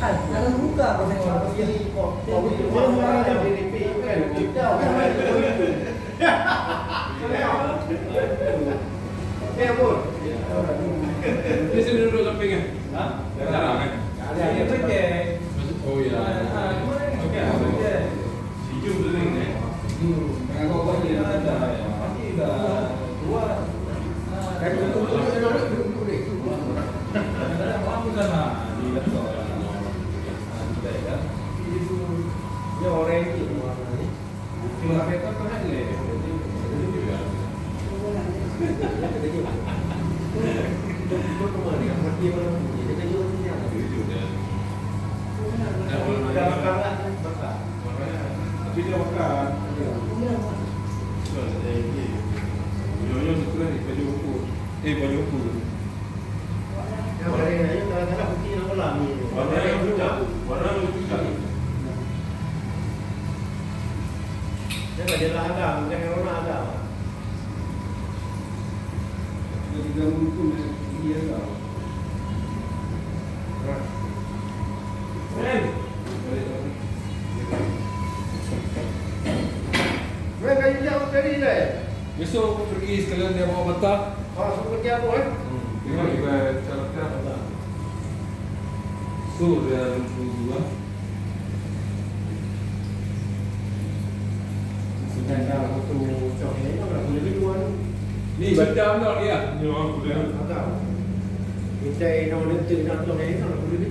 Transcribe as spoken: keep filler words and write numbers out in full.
Ada buka apa saya orang. Ini sini duduk samping kan? Hah? Jarang kan? Ada, ada. Oh ya. Oke, oke. Sejuk tu ni, eh? Sejuk. Tengah kau buat dia, ada. Pasti dah keluar. Kadang-kadang orang bukan lah. Di laptop. Dia orang yang cuma pakai tu kan ni. Eh, baju apa? Yang paling lain kadang-kadang putih nak ulang ni. Warna yang pucat. Warna yang pucat. Dia tak jelas ada, bukan yang warna ada. Dia tiga puluh pun, eh, dia ada. Nah. Eh. Weh, kayu jauh tadi, leh. Besok pergi sekalian dia bawa mata. Ah, suruh kerja tu, eh? Hmm. Tengok ibarat cara kerja. So, dia lucu juga. Sedangkan waktu cok ni, kan dah boleh beli dua ni. Ni, macam tak dia? Ya, boleh. Macam. Kita yang nak nanti nak cok ni, kan dah boleh beli.